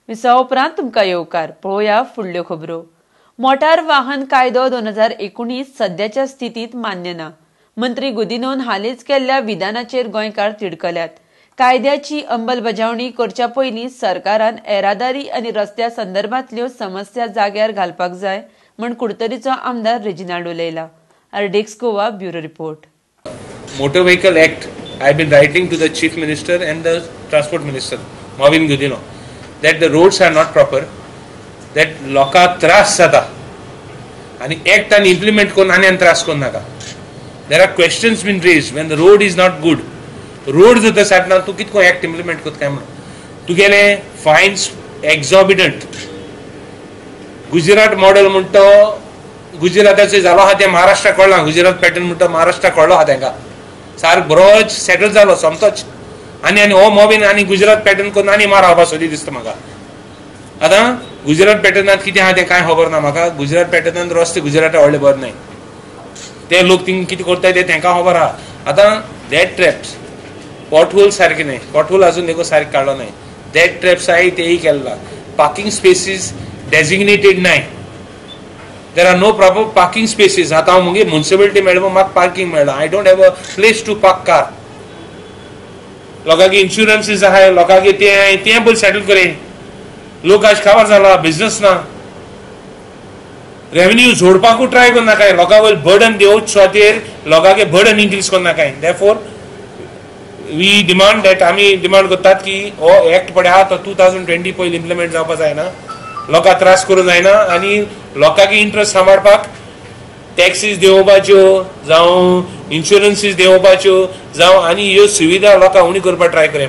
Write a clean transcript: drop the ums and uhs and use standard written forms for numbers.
विसवा उपरांत तुमकां येवकार. पळोवया फुडल्यो खबरो. मोटार वाहन कायदो 2019 सद्याच्या स्थितींत मान्य ना. मंत्री गुदिन्होन हालींच केल्ल्या विधानाचेर गोंयकार तिडकल्यात. कायद्याची अंमलबजावणी करच्या पयलीं सरकारान येरादारी आनी रस्त्या संदर्भांतल्यो समस्या जाग्यार घालपाक जाय म्हण कुडतरीचो आमदार Reginald उलयला. RDX Goa bureau report. Motor Vehicle Act, I have been writing to the Chief Minister and the Transport Minister, Mauvin Godinho, that the roads are not proper, that लोकांक त्रास जाता आनी एक्ट आनी इम्प्लिमेंट करून आनी त्रास करून नाका. There are questions been raised when the road is not good. Road जर सारक ना, तूं कितको एक्ट इम्प्लिमेंट करता काय म्हणून. तुगेले फायन्स एक्झॉर्बिटंट. गुजरात मॉडेल म्हणटा गुजराताचो जालो आहा तें महाराष्ट्राक कळ्ळां. गुजरात पॅटर्न म्हणटा महाराष्ट्राक कळ्ळो आहा तेंकां, सारको बरोच सेटल जालो सोमतोच. आनी आनी हो मोबीन आनी गुजरात पॅटर्न करून आनी मार खावपा सोदी दिसता म्हाका. आतां गुजरात पॅटर्नांत कितें आहा तें कांय खबर ना म्हाका. गुजरात पॅटर्नांत रस्ते गुजराता व्हडले बरें न्हय, ते लोक थिंग कितें करताय ते तेंकां खबर आहा. आतां डेड ट्रॅप्स, पॉटहोल सारके न्हय, पॉटहोल अजून देखून सारकें काडलो न्हय. डेड ट्रॅप्स आहाय तेय केल्ला. पार्किंग स्पेसीस डेजिग्नेटेड नाय. There are no proper parking spaces. आतां हांव मुगे म्युनिसिपॅलिटी मेळ्ळें म्हूण म्हाका पार्किंग मेळ्ळां. I don't have a place to park car. लोकांक इन्शुरन्सीस आहाय, लोकांक तें आहाय, तें पयलीं सेटल करे. लोक आज काबार जाला, बिजनस ना, रेवेन्यू जोडपाकूय ट्राय करून नाकाय. लोकां वयर बर्डन दिवच खातीर लोकांक बर्डन इन्क्रीज करून नाकाय. देरफोर we demand that, आमी डिमांड करतात की हो एक्ट पळय आहा तो 2020 पयलीं इम्प्लिमेंट जावपा जायना, लोकांक त्रास करूंक जायना आनी लोकांक इंट्रस्ट सांबाळपाक टॅक्सीस देंवोवपाच्यो जावं इन्शुरन्सीस देंवोवपाच्यो जावं आनी ह्यो सुविधा लोकांक उणी करपाक ट्राय करया.